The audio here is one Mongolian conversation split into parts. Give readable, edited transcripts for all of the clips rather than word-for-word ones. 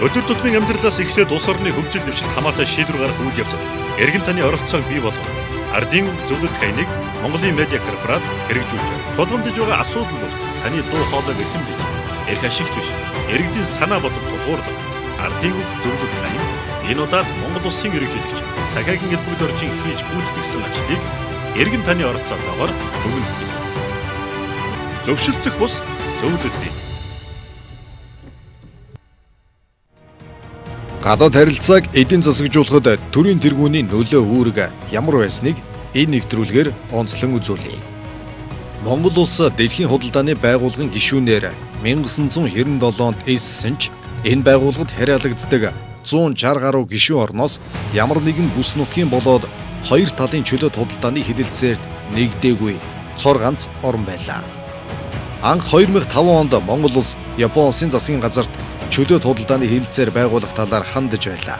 Өдөр тутмын амьдралаас эхлээд улс орны хөгжил дэвшилт хамаатай шийдвэр гаргах үйл явцад эргэн таны оролцоог бий болгох ардын үг зөвлөлт хайныг Монголын медиа корпорац хэрэгжүүлж байна. Тулгамдж байгаа асуудал бол таны дуу хоолойг эрхэмлэж, эрх ашигт биш, иргэдийн санаа бодол тулгуурлах ардын үг зөвлөлт хайн энэ удаад Монгол улсын ерөнхийлөгч Цагаагийн элбэг доржийн хийж гүйцэтгэсэн ажлыг эргэн таны оролцоотойгоор дүгнэх. Зөвшөлдсөх бус зөвлөлтийг. Гадаад харилцааг эдийн засагжуулахад төрийн тэргүүний нөлөө үүрэг ямар байсныг энэ нэвтрүүлгээр онцлон үзүүлье. Монгол улс дэлхийн худалдааны байгууллагын гишүүнээр 1997 онд эссэн ч энэ байгууллагад хариалагддаг 160 гаруй гишүүн орноос ямар нэгэн бүс нутгийн болоод хоёр талын чөлөөт худалдааны хэлэлцээрт нэгдээгүй цор ганц орн байлаа. Анх 2005 онд Монгол улс Япон улсын засгийн газарт чөлөөт худалдааны хэлэлцээр байгуулах талаар хандаж байлаа.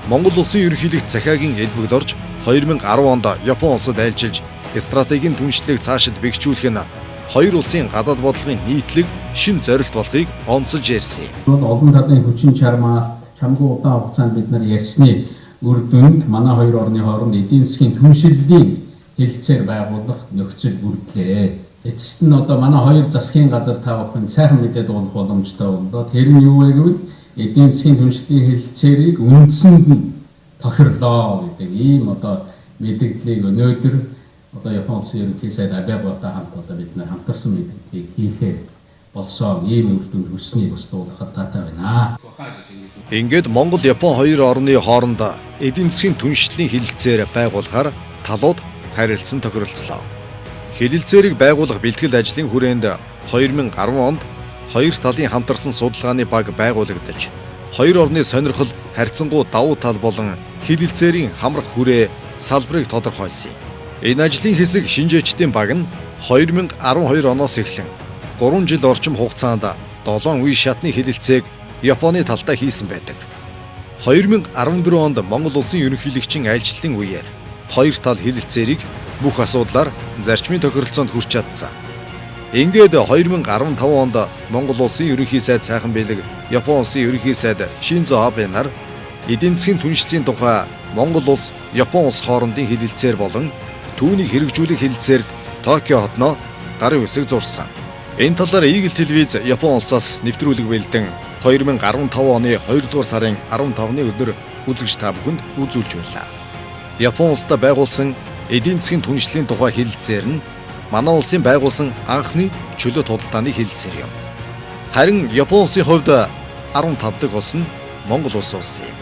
Монгол улсын ерөнхийлөгч Цахиагийн элбэгд орж 2010 онд Япон улсад айлчилж стратегийн түншлэлийг цаашид бэхжүүлэх нь хоёр улсын гадаад бодлогын нийтлэг шин зорилт болохыг онцолж ярьсан юм. Олон талын хүчин чармаалт чамгүй удаан хугацаанд бид нар ярьсны үр дүнд манай хоёр орны хооронд эдийн засгийн түншлэлийн хэлэлцээр байгуулах нөхцөл бүрдлээ. Эцэст нь одоо манай хоёр засгийн газар та бүхэн сайхан мэдээ дуулах боломжтой боллоо. Тэр нь юу вэ гэвэл эдийн засгийн түншлэлийн хэлэлцээрийг үндсэнд нь тохирлоо гэдэг ийм одоо мэдээллийг өнөөдөр одоо Япон улсын ерөнхий сайд Абэ-Готой хамт одоо бид нар хамтарсан мэдээллийг хийхээр болсон ийм үр дүнд хүрснийг бас дуулахад таатай байна. Ингээд Монгол Япон хоёр орны хооронд эдийн засгийн түншлэлийн хэлэлцээр байгуулахаар талууд харилцан тохиролцлоо. Хэлэлцээрийг байгуулах бэлтгэл ажлын хүрээнд 2010 онд хоёр талын хамтарсан судалгааны баг байгуулагдаж, хоёр орны сонирхол харьцангуй давуу тал болон хэлэлцээрийн хамрах хүрээ салбарыг тодорхойлсон юм. Энэ ажлын хэсэг шинжээчдийн баг нь 2012 оноос эхлэн 3 жил орчим хугацаанд 7 үе шатны хэлэлцээг Японы талдаа хийсэн байдаг. 2014 онд Монгол улсын ерөнхийлөгчийн айлчлалын үеэр хоёр тал хэлэлцээрийг бүх асуудлаар зарчмын тохиролцоонд хүрч чадсан. Ингээд 2015 онд Монгол улсын ерөнхий сайд Сайхан Бэлэг, Япон улсын ерөнхий сайд Шинзо Абэ нар эдийн засгийн түншлэлийн тухай Монгол улс, Япон улс хоорондын хэлэлцээр болон түүнийг хэрэгжүүлэх хэлэлцээрт Токио хотноо гарын үсэг зурсан. Энэ талаар Eagle телевиз Япон улсаас нэвтрүүлэг бэлдэн 2015 оны 2 дугаар сарын 15-ны өдөр үзэгч та бүхэнд үзүүлж байлаа. Япон улстай байгуулсан эдийн засгийн түншлэлийн тухай хэлэлцээр нь манай улсын байгуулсан анхны чөлөөт худалдааны хэлэлцээр юм. Харин Япон улсын хувьд 15 дахь улс нь Монгол улс болсон юм.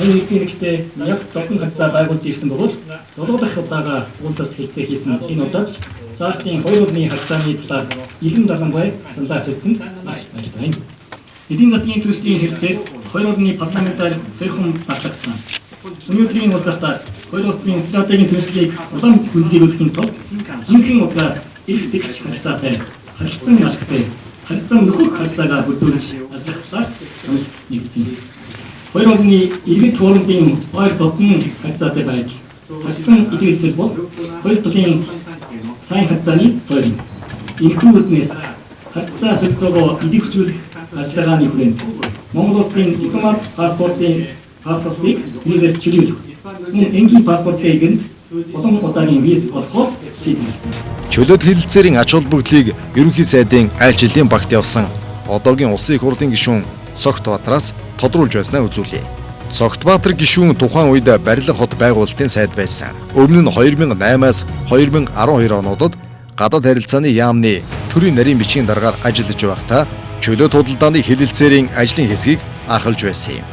Энэ нэгдээ яг зовлон харьцаа байгуулж ирсэн бөгөөд 7 дахь удаага уулзалт хэлэлцээ хийсэн энэ удаач цаашдын хоёр орны харьцааны талаар илэн далангүй саналаа асуусан маш баяртай байна. Эдийн засгийн түншлэлийн хэлэлцээр хоёр орны парламентаар сойрхон батлагдсан. Өнөөдрийн уулзалтаар хоёр улсын стратегийн түншлэлийг улам гүнзгийрүүлэхийн тулд жинхэнэ удаа эрх тэгш харьцаатай, харилцан ашигтай, харилцан нөхөх харьцаагаа бүрдүүлж ажиллах талаар санал нэгдсэн. Хоёр орны иргэд хоорондын ойр дотн харьцаатай байдал, харилцан илэрхийлэл бол хоёр талын сайн харьцааны соёл юм. Энэхүү үүднээс харьцаа солилцоогоо идэвхжүүлэх ажиллагааны хүрээнд Монгол улсын дипломат паспортыг визээс чөлөөлөх, мөн энгийн паспортын игэнд олон удаагийн виз олгохоор шийдвэрлэсэн. Чөлөөт хэлэлцээрийн ач холбогдлыг ерөнхий сайдын айлчлалын багт явсан одоогийн улсын их хурлын гишүүн Цогт Баатараас тодруулж байснаа үзүүлье. Цогт Баатар гишүүн тухайн үед Барилга хот байгуулалтын сайд байсан. Өмнө нь 2008-аас 2012 онуудад гадаад харилцааны яамны төрийн нарийн бичгийн даргаар ажиллаж байхдаа чөлөөт худалдааны хэлэлцээрийн ажлын хэсгийг анхалж байсан юм.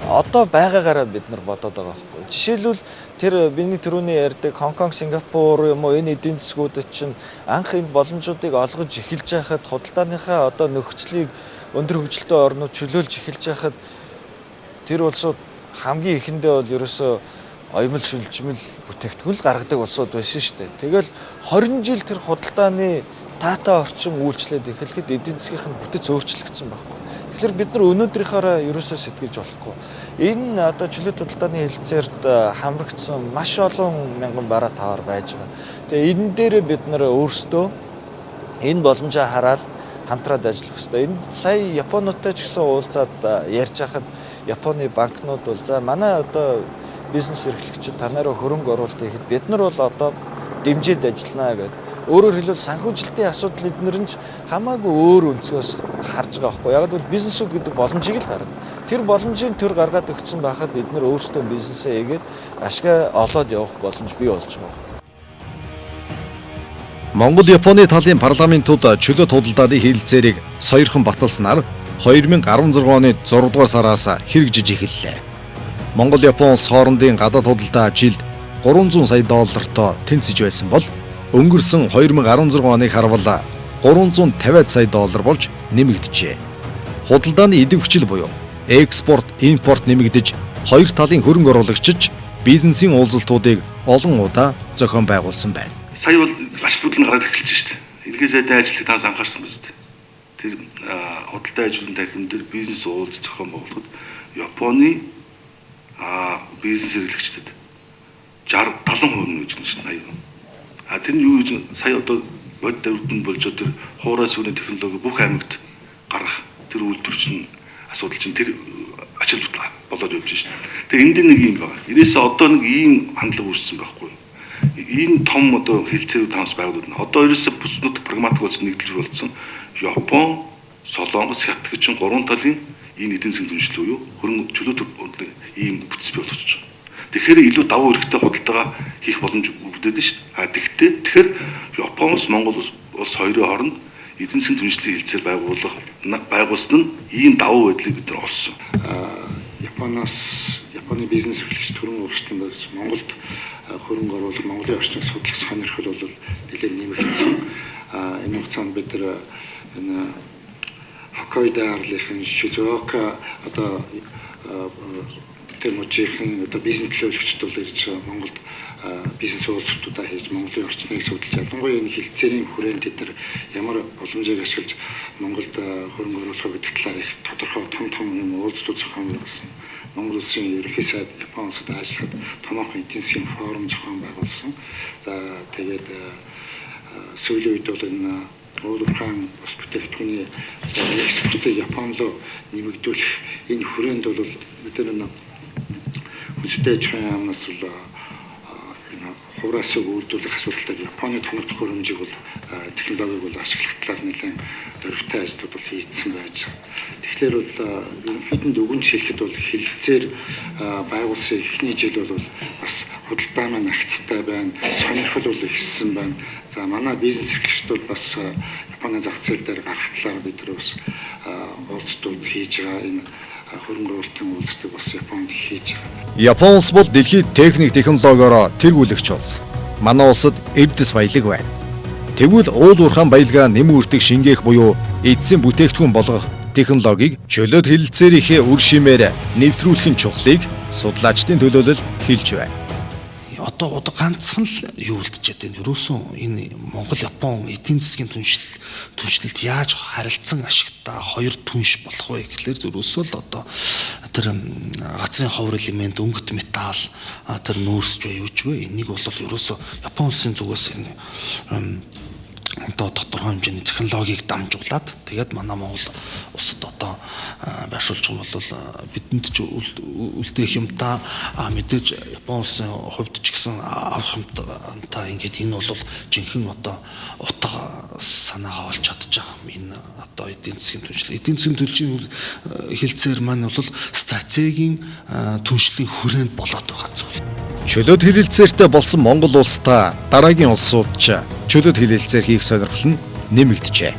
Одоо байгаагаараа бид нар бодоод байгаа байхгүй. Жишээлбэл тэр миний түрүүний ярьдаг Хонконг, Сингапур юм уу энэ эдийн засгуудад чинь анх энэ боломжуудыг олгож эхэлж байхад худалдааныхаа одоо нөхцөлийг өндөр хөгжилтэй орнууд чөлөөлж эхэлж байхад тэр улсууд хамгийн эхэндээ бол ерөөсөө оёмл шүлжмэл бүтээгдэхүүн л гаргадаг улсууд байсан шүү дээ. Тэгэл 20 жил тэр худалдааны таатай орчин үйлчлээд эхлэхэд эдийн засгийнх нь бүтэц өөрчлөгдсөн байхгүй. Тэгэхээр бид нар өнөөдрийнхөөрөө ерөөсөө сэтгэж болохгүй. Энэ одоо чөлөөт худалдааны хэлэлцээрт хамрагдсан маш олон мянган бараа тавар байж байгаа. Тэгээ энэ дээрээ бид нар өөрсдөө энэ боломжоо хараад хамтраад ажиллах хэрэгтэй. Энэ сая Японуудтай ч гэсэн уулзаад ярьж байхад Японы банкнууд бол за манай одоо бизнес эрхлэгчид танаараа хөрөнгө оруулалт хийхэд бид нар бол одоо дэмжиж ажиллана гэдэг. Өөрөөр хэлбэл санхүүжилтийн асуудал эднэр нь ч хамаагүй өөр өнцгөөс харж байгаа байхгүй. Яг бол бизнесүүд гэдэг боломжийг л гаргана. Тэр боломжийн төр гаргаад өгсөн байхад эднэр өөрсдөө бизнесээ хийгээд ашгаа олоод явах боломж бий болж байгаа. Монгол Японы талын парламентууд чөлөөт худалдааны хэлэлцээрийг сойрхон баталснаар 2016 оны 6 дугаар сараас хэрэгжиж эхэллээ. Монгол Япон улс хоорондын гадаад худалдаа жилд 300 сая долларт тэнцэж байсан бол өнгөрсөн 2016 оныг харвал 350 сая доллар болж нэмэгджээ. Худалдааны идэвхжил буюу экспорт, импорт нэмэгдэж хоёр талын хөрөнгө оруулагчид бизнесийн уулзалтуудыг олон удаа зохион байгуулсан байна. Сая бол ач холбогдол нь гараад эхэлж шүү дээ. Ерхий сайдын ажилтныг танаас анхаарсан биз дээ. Тэр худалдаа ажлын танхим дээр бизнес уулзалт зохион байгуулахад Японы бизнес эрхлэгчдэд 60 70% нь гэж байна шүү дээ. 80. Тэр нь юу гэж сая одоо бод давтан болж тэр хуурай сүүний технологи бүх аймагт гарах тэр үйлдвэр чинь асуудал чинь тэр ач холбогдол болоод явж шин. Тэгээ энд нэг юм байна. Ирээсээ одоо нэг ийм хандлага үүссэн байхгүй юу? Энэ том одоо хэлцээрүүд танаас байгууллагууд нь одоо ерөөсөө бүс нутаг прагматик болсон нэгдэл болсон Япон, Солонгос, Хятад гэж чинь гурван талын энэ эдийн засгийн түншлэл буюу хөрөнгө чөлөө ийм бүтц бий болгочих жоо. Тэгэхээр илүү давуу эрхтэй худалдаагаа хийх боломж өгдөд нь шүү дээ. Тэгтээ тэгэхээр Япон улс, Монгол улс хоёрын хооронд эдийн засгийн түншлэлийн хэлцээр байгуулсан нь ийм давуу байдлыг бид нар олсон. Японоос Японы бизнес эрхлэгч хөрөнгө оруулагчдын бас Монголд хөрөнгө оруулах, Монголын орчныг судлах сонирхол бол нэлээд нэмэгдсэн. Энэ хугацаанд бид нар энэ Хоккайдо арлынхын Шизуока одоо тэр мужийн одоо бизнес төлөөлөгчд бол ирж Монголд бизнес уулзалтуудаа хийж Монголын орчныг судалж ялангуяа энэ хэлцээрийн хүрээнд тэд нар ямар боломжийг ашиглаж Монголд хөрөнгө оруулах гэдэг талаар их тодорхой том том юм уулзалтууд зохион байгуулсан. Монгол улсын ерөнхий сайд Япон улсад ажиллахад томоохон эдийн засгийн форум зохион байгуулсан. За тэгээд сүүлийн үед бол энэ уул уурхайн ус бүтээгдэхүүний экспортыг Япон руу нэмэгдүүлэх энэ хүрээнд бол бид нар хүнстэй аж ахуйн яамнаас бол энэ хуурай сүг үйлдвэрлэх асуудал дээр Японы томордох хөрөмжийг бол технологиг бол ашиглах талаар нэлээд дөрвтэй ажлууд бол хийгдсэн байж байгаа. Тэгэхээр бол ерөнхийдөө дүгнж хэлэхэд бол хэлэлцээр байгуулсан эхний жил бол бас худалдаа маань агцтай байна, сонирхол бол ихссэн байна. За манай бизнес эрхлэгчид бол бас Японы зах зээл дээр гарах талаар бид нар бас уулзалтууд хийж байгаа. Энэ хөрөнгө оруулалтын уулзалтыг бас Японд хийж байгаа. Япон улс бол дэлхийд техник технологиороо тэргүүлэгч улс. Манай улсад эрдэс баялаг байна. Тэгвэл уул уурхайн баялгаа нэм үрдэг шингээх буюу эдсийн бүтээгдэхүүн болгох технологиг чөлөөт хэлэлцээрийнхээ үр шимээр нэвтрүүлэх нь чухлыг судлаачдын төлөөлөл хэлж байна. Одоо ганцхан л юу үлдчихэд байна. Ерөөсөн энэ Монгол Япон эдийн засгийн түншлэлд яаж харилцан ашигтай хоёр түнш болох вэ гэхлээр ерөөсөө л одоо тэр газрын ховор элемент, өнгөт металл, тэр нүүрс ч юу ч вэ? Энийг бол ерөөсөө Япон улсын зүгээс энэ одоо тодорхой хэмжээний технологиг дамжуулаад тэгээд манай Монгол улсад одоо байршуулж байгаа бол бидэнд ч үлдээх юмтай мэдээж Япон улсын хувьд ч гэсэн авах юмтай ингээд энэ бол жинхэнэ одоо утга санаагаа олж чадчих байгаа. Энэ одоо эдийн засгийн түншлэл, эдийн засгийн түншлийн хэлцээр маань бол стратегийн түншлийн хүрээнд болоод байгаа зүйл. Чөлөөт хэлэлцээртэй болсон Монгол улстай дараагийн улсууд ч чөлөөт хэлэлцээр хийх сонирхол нь нэмэгджээ.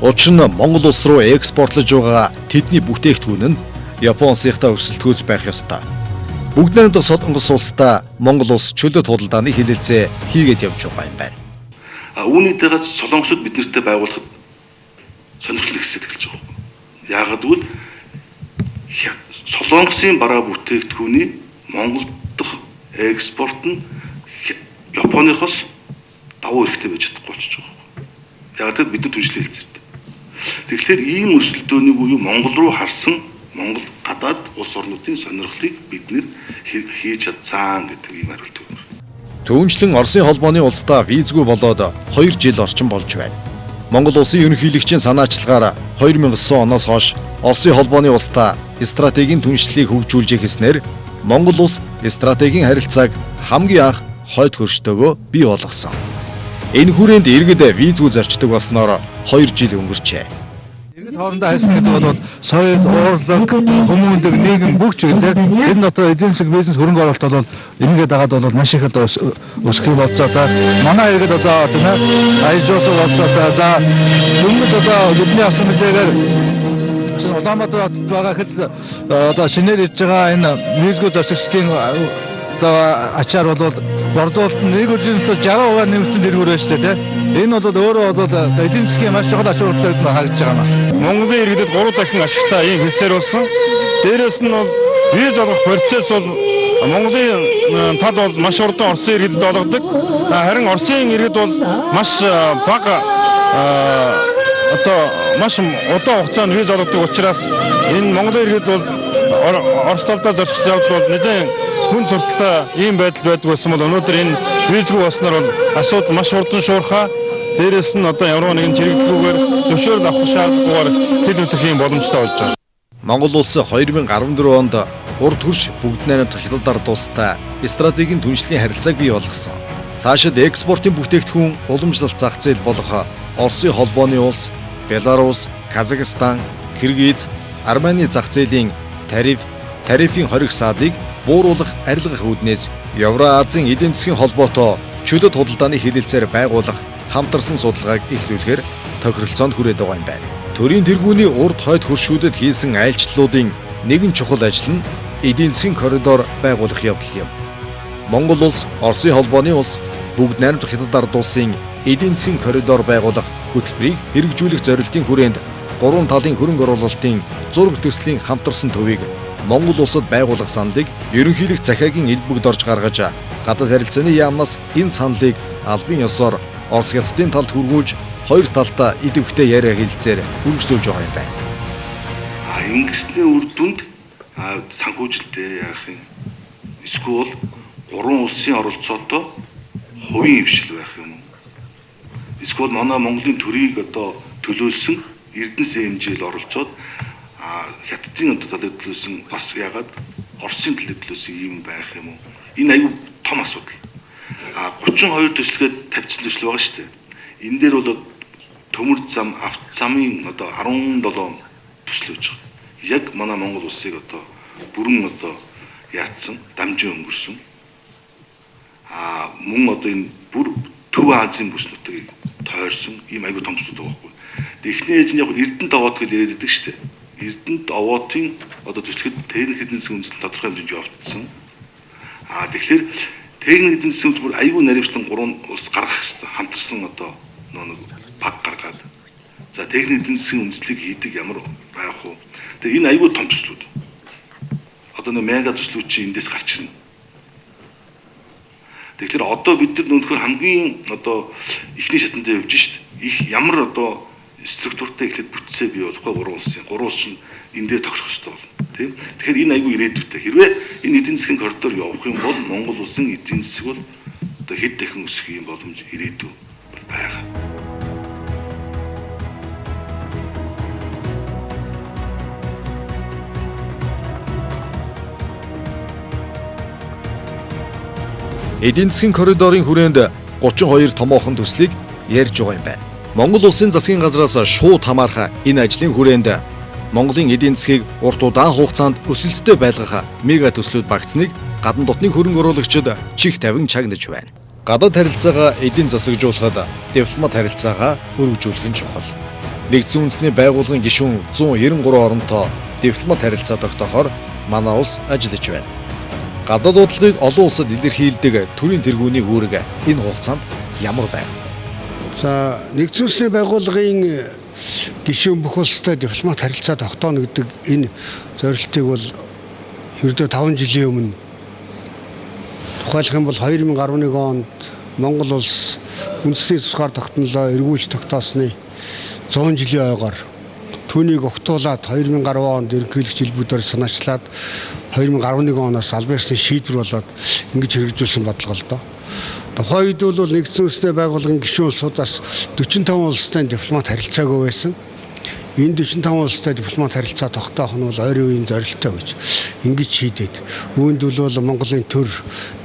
Учир нь Монгол улс руу экспортлож байгаа тэдний бүтээгдэхүүн нь Япон улсынхаа өрсөлдөхүйц байх ёстой. Бүгд найрамдах Солонгос улстай Монгол улс чөлөөт худалдааны хэлэлцээ хийгээд явж байгаа юм байна. Үүний дагаад Солонгосууд бид нартэй байгуулахад сонирхол ихсээд эхэлж байгаа. Яагаад гэвэл Солонгосын бараа бүтээгдэхүүний Монгол дахь экспорт нь Японыхоос давуу эрхтэй байж чадахгүй болчихж байгаа. Яг л бид нар түншлэл хэлцээртэй. Тэгэхээр ийм өрсөлдөөнийг буюу Монгол руу харсан Монгол гадаад улс орнуудын сонирхлыг бид нэр хийж чадсан гэдэг ийм хариулт өгнө. Түүнчлэн Оросын холбооны улсдаа визгүй болоод 2 жил орчим болж байна. Монгол улсын ерөнхийлөгчийн санаачлагаар 2009 оноос хойш Оросын холбооны улстай стратегийн түншлэлийг хөгжүүлж эхэлснээр Монгол улс стратегийн харилцааг хамгийн анх хойд хөрштөөгөө бий болгосон. Энэ хүрээнд иргэд визгүй зорчдог болсноор 2 жил өнгөрчээ. Иргэд хоорондоо харилцах гэдэг бол соёл, урлаг, хүмүүнлэг, нийгэм бүх чиглэлээр энэ дотор эдийн засаг, бизнес, хөрөнгө оруулалт бол энийгээ дагаад бол маш их одоо өсөх юм болцоотой. Манай иргэд одоо тийм аялал жуулчлал болцоотой. За дөнгөж одоо бидний авсан мэдээгээр Улаанбаатар хотод байгаа хэд одоо шинээр ирж байгаа энэ визгүй зорчигчдын одоо ачаар бол бордуулалт нь нэг өдрийн дотор 60% нэмэгдсэн тэргүүр байна шүү дээ, тийм. Энэ бол өөрөө бол эдийн засгийн маш чухал ач холбогдолтой харагдаж байгаа юм. Монголын иргэдэд 3 дахин ашигтай ийм хэлцээр болсон. Дээрээс нь бол виз олгох процесс бол Монголын тал бол маш хурдан Оросын иргэдэд олгодог. Харин Оросын иргэд бол маш бага одоо маш удаан хугацаанд виз олгодог учраас энэ Монголын иргэд бол Орос талдаа зорчигдсон явдал бол нэлээд хүн сурталтай ийм байдал байдаг байсан бол өнөөдөр энэ визгүй болсноор бол асуудал маш хурдан шуурхаа. Дээрээс нь одоо ямар нэгэн чирэгдэлгүйгээр зөвшөөрөл авах шаардлагагүйгээр хэд нүтэх ийм боломжтой болж байгаа. Монгол улс 2014 онд урд хөрш бүгд найрамдах хятад ард улстай стратегийн түншлэлийн харилцааг бий болгосон. Цаашид экспортын бүтээгдэхүүн уламжлалт зах зээл болох Оросын холбооны улс, Беларус, Казахстан, Киргиз, Армени зах зээлийн тариф, тарифын хориг саадыг бууруулах арилгах үүднээс Евроазийн эдийн засгийн холбоотой чөлөөт худалдааны хэлэлцээр байгуулах хамтарсан судалгааг эхлүүлэхээр тохиролцоонд хүрээд байгаа юм байна. Төрийн тэргүүний урд хойд хөршүүдэд хийсэн айлчлалуудын нэгэн чухал ажил нь эдийн засгийн коридор байгуулах явдал юм. Монгол улс, Оросын холбооны улс, бүгд найрамдах хятад ард улсын эдийн засгийн коридор байгуулах хөтөлбөрийг хэрэгжүүлэх зорилтын хүрээнд гурван талын хөрөнгө оруулалтын зураг төслийн хамтарсан төвийг Монгол улсад байгуулах саналыг ерөнхийлөгч Захиагийн элбэгд орж гаргаж гадаад харилцааны яамнаас энэ саналыг албан ёсоор Орос хятадын талд хүргүүлж хоёр талдаа идэвхтэй яриа хэлцээр үргэлжлүүлж байгаа юм байна. Ингэсний үр дүнд санхүүжилтээ яах юм? Эсвэл гурван улсын оролцоотой хувийн хвшил байх юм уу? Эсвэл манай Монголын төрийг одоо төлөөлсөн Эрдэнэс хэмжээл оролцоод хятадын одоо талыг төлөөсөн бас яагаад Оросын талыг төлөөсөн юм байх юм уу? Энэ аюу том асуудал. 32 төслөгээд тавьчихсан төсөл байгаа шүү дээ. Энэ дээр бол төмөр зам, авт замын одоо 17 төсөл байж байгаа. Яг манай Монгол улсыг одоо бүрэн одоо яатсан, дамжин өнгөрсөн. Мөн одоо энэ бүр Төв Азийн бүс нутгийг тойрсон ийм аюу том төсөл байгаа байхгүй. Эхний ээлжинд яг Эрдэнэт овоот гэж яриад байдаг шүү дээ. Эрдэнэт овоотын одоо төслөд техник эдийн засгийн үндэслэл тодорхой хэмжээнд явагдсан. Тэгэхээр техник эдийн засгийн бүр аюу наривчлан гурван улс гаргах хэрэгтэй. Хамтарсан одоо нэг баг гаргаад. За техник эдийн засгийн үндэслэлийг хийдэг ямар байх вэ? Тэгээ энэ аюу том төслүүд. Одоо нэг мега төслүүд чинь эндээс гарч ирнэ. Тэгэхээр одоо бид нар нөхөр хамгийн одоо эхний шатанд явж шít. Их ямар одоо структуртай эхлээд бүтцээ бий болохгүй гурван улсын. Гурван улс чинь энэ дээр тогтсох хэрэгтэй болно. Тийм. Тэгэхээр энэ айгүй ирээдүйтэй. Хэрвээ энэ эдийн засгийн коридор явах юм бол Монгол улсын эдийн засаг бол одоо хэд дахин өсөх юм боломж ирээдүй бол байгаа. Эдийн засгийн коридорын хүрээнд 32 томоохон төслийг ярьж байгаа юм байна. Монгол улсын засгийн газраас шууд хамаарах энэ ажлын хүрээнд Монголын эдийн засгийг урт удаан хугацаанд өсөлттэй байлгах мега төслүүд багцныг гадна дотны хөрөнгө оруулагчид чих тавин чагнаж байна. Гадаад харилцаагаа эдийн засагжуулахад дипломат харилцаагаа өргөжүүлэх нь чухал. Нэгдсэн үндэсний байгууллагын гишүүн 193 оронтой дипломат харилцаа тогтоохоор манай улс ажиллаж байна. Гадаад удалгыг олон улсад илэрхийлдэг төрийн тэргүүний үүрэг энэ хугацаанд ямар байв? За нэгдсэн үндэсний байгууллагын гишүүн бүх улстай дипломат харилцаа тогтооно гэдэг энэ зорилтыг бол ердөө 5 жилийн өмнө тухайлах юм бол 2011 онд Монгол улс үндэсний тусгаар тогтнолоо эргүүлж тогтоосны 100 жилийн ойгоор түүнийг огтуулаад 2010 онд ерөнхийлөгч элбүүдээр санаачлаад 2011 оноос албан ёсны шийдвэр болоод ингэж хэрэгжүүлсэн бодлого л доо. Тухайн үед бол Нэгдсэн Үндэсний Байгууллагын гишүүн улсуудаас 45 улстай дипломат харилцаагүй байсан. Энэ 45 улстай дипломат харилцаа тогтоох нь бол ойрын үеийн зорилттой гэж ингэж шийдээд үүнд бол Монголын төр,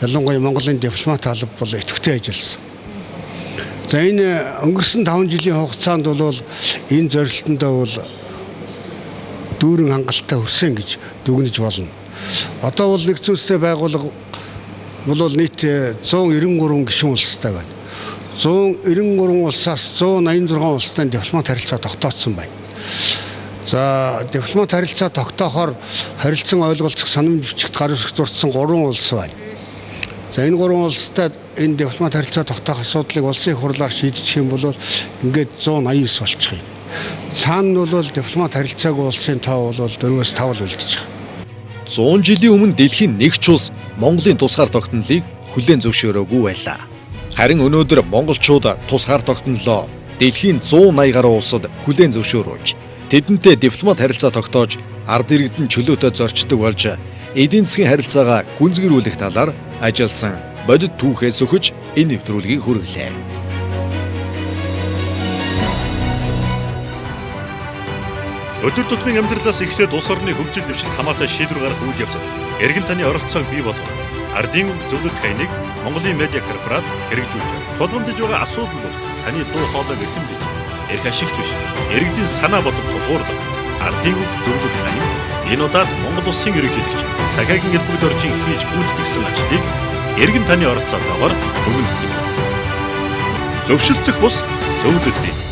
ялангуяа Монголын дипломат алба бол идэвхтэй ажилласан. За энэ өнгөрсөн 5 жилийн хугацаанд бол энэ зорилтондоо бол дүүрэн хангалттай хүрсэн гэж дүгнэж болно. Одоо бол Нэгдсэн Үндэсний Байгууллага бол нийт 193 гишүүн улстай байна. 193 улсаас 186 улстай дипломат харилцаа тогтооцсон байна. За дипломат харилцаа тогтоохоор харилцан ойлголцох санамж бичигт гар үсэх зурцсан 3 улс байна. За энэ 3 улстай энэ дипломат харилцаа тогтоох асуудлыг улсын их хурлаар шийдчих юм бол ингээд 189 болчих юм. Цаана нь бол дипломат харилцаагүй улсын тоо бол 4-5 л үлдэж байгаа. 100 жилийн өмнө дэлхийн нэг ч улс Монголын тусгаар тогтнолыг хүлээн зөвшөөрөөгүй байлаа. Харин өнөөдөр монголчууд тусгаар тогтнолоо дэлхийн 180 гаруй улсад хүлээн зөвшөөрүүлж, тэдэнтэй дипломат харилцаа тогтоож, ард иргэдэн чөлөөтэй зорчдог болж, эдийн засгийн харилцаагаа гүнзгийрүүлэх талаар ажилласан бодит түүхээс өгөж энэ нэвтрүүлгийг хүргэлээ. Өдөр тутмын амьдралаас эхлээд улс орны хөгжил дэвшилт хамаатай шийдвэр гаргах үйл явцад эргэн таны оролцоог бий болгох ардын үг зөвлөлт хаяныг Монголын медиа корпорац хэрэгжүүлж байна. Тулгамдж байгаа асуудал бүрт таны дуу хоолойг эрхэмлэж, эрх ашигт биш, иргэдийн санаа бодол тулгуурлах ардын үг зөвлөлт хаян энэ удаад Монгол улсын ерөнхийлөгч Цагаагийн элбэг доржийн хийж гүйцэтгэсэн ажлыг эргэн таны оролцоотойгоор дүгнэх. Зөвшөлдсөх бус зөвлөлтийн